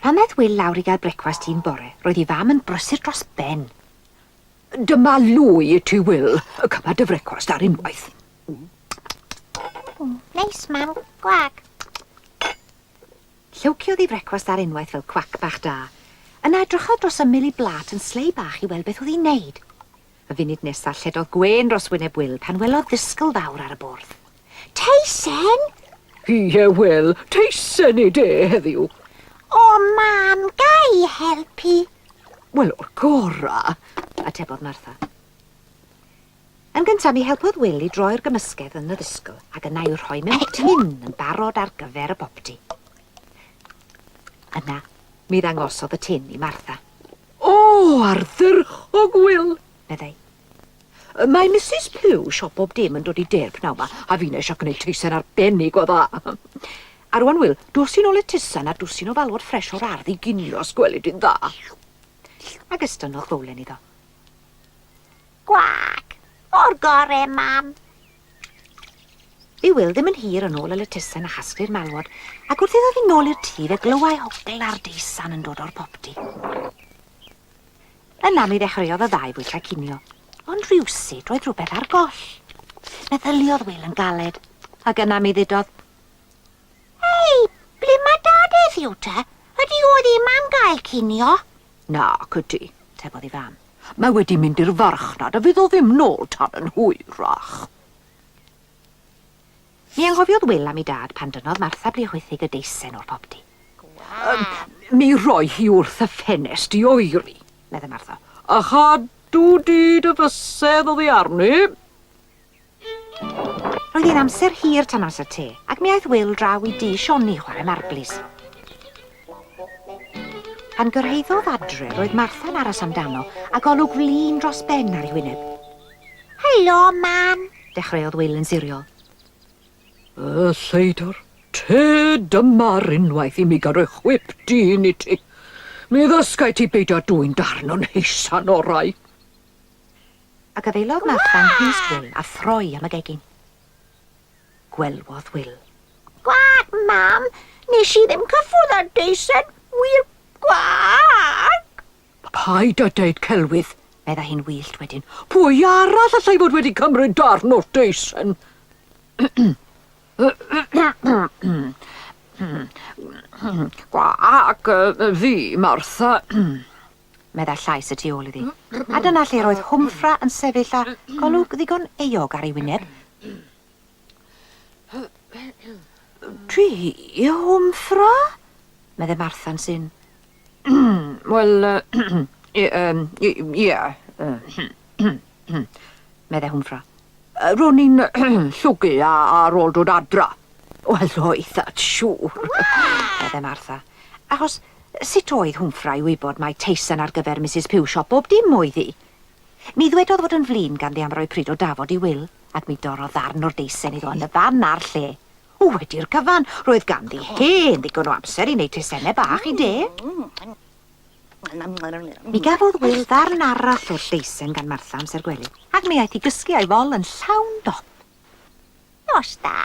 Pan ddaeth Wil lawr i gael brecwast un bore, roedd ei fam yn brysur dros ben. Dyma lwy i ti, Wil. Cyma dy frecwast ar unwaith. Neis, mam. Gwag. Llywciodd ei frecwast ar unwaith fel cwac bach da. Yna edrychodd dros ymyl ei blât yn slei bach i weld beth oedd hi'n neud. Y funud nesa, lledodd gwên dros wyneb Wil pan welodd ddysgl fawr ar y bwrdd. Teisen! Ie, Wil, teisen i de heddiw. O, mam, ga i helpu? Wel, o'r gora, atebodd Martha. Yn gyntaf, mi helpodd Wil i droi'r gymysgedd yn y ddysgl ac yna i'w rhoi mewn tin yn barod ar gyfer y popty. Yna, mi ddangosodd y tin i Martha. O, ardderchog, Wil! meddai. Mae Misus Pugh siop bob dim yn dod i de'r pnawn 'ma, a finne isio gwneud teisen arbennig o dda. A rwan, Wil, dos i nôl y tusan a dwsin o falwod ffresh o'r ardd i ginio os gweli di'n dda. Ac estynnodd bowlen iddo. Gwag! O'r gore, mam! Bu Wil ddim yn hir yn ôl y letysen a chasglu'r malwod, ac wrth iddo fynd nôl i'r tŷ fe glywai hogla'r deisan yn dod o'r popty. Yna mi ddechreuodd y ddau fwyta cinio, ond rywsut roedd rhywbeth ar goll. Meddyliodd Wil yn galed, ac yna mi ddudodd, Hei, ble mae Dad heddiw te? Ydy o ddim am gael cinio? Nac ydy, tebodd ei fam. Mae wedi mynd i'r farchnad a fydd o ddim nôl tan yn hwyrach. Mi anghofiodd Wil am ei dad pan dynnodd Martha Blichwythig y deisen o'r popty. Mi roi hi wrth y ffenest i oeri, medde Martha, a chadw di dy fysedd oddi arni. Roedd hi'n amser hir tan amser te, ac mi aeth Wil draw i dŷ Sioni i chwarae marblis. Pan gyrhaeddodd adre, roedd Martha'n aros amdano, a golwg flin dros ben ar ei hwyneb. Helo, mam! Dechreuodd Wil yn siriol. Y lleidr, te dyma'r unwaith i mi gael rhoi chwip dyn i ti. Mi ddysgai ti beidio dwyn darn o'n heisan orau. A gafaelodd Martha yng nghlust Wil a throi am y gegin. Gwelwodd Wil. Gwag, mam! Nes i ddim cyffwrdd â'r deisen, wir gwag! Paid â deud celwydd, medda hi'n wyllt wedyn. Pwy arall allai fod wedi cymryd darn o'r deisen? Gwag, fi, Martha. Meddai llais y tu ôl iddi. A dyna lle roedd Hwmffra yn sefyll â golwg ddigon euog ar ei wyneb. Ti, Hwmffra? meddai Martha'n syn. Wel, ie, meddai Hwmffra. Ro'n i'n llwgu ar ôl dod adra. Wel, oeddat, siŵr, meddai Martha. Achos sut oedd Hwmffra i wybod mai teisen ar gyfer Misus Pugh siop bob dim oedd hi? Mi ddwedodd fod yn flin ganddi am roi pryd o dafod i Wil, ac mi dorrodd ddarn o'r deisen iddo yn y fan a'r lle. Wedi'r cyfan, roedd ganddi hen ddigon o amser i wneud teisennau bach i de. Mi gafodd Wil ddarn arall o'r deisen gan Martha amser gwely, ac mi aeth i gysgu a'i fol yn llawn dop. Nos da.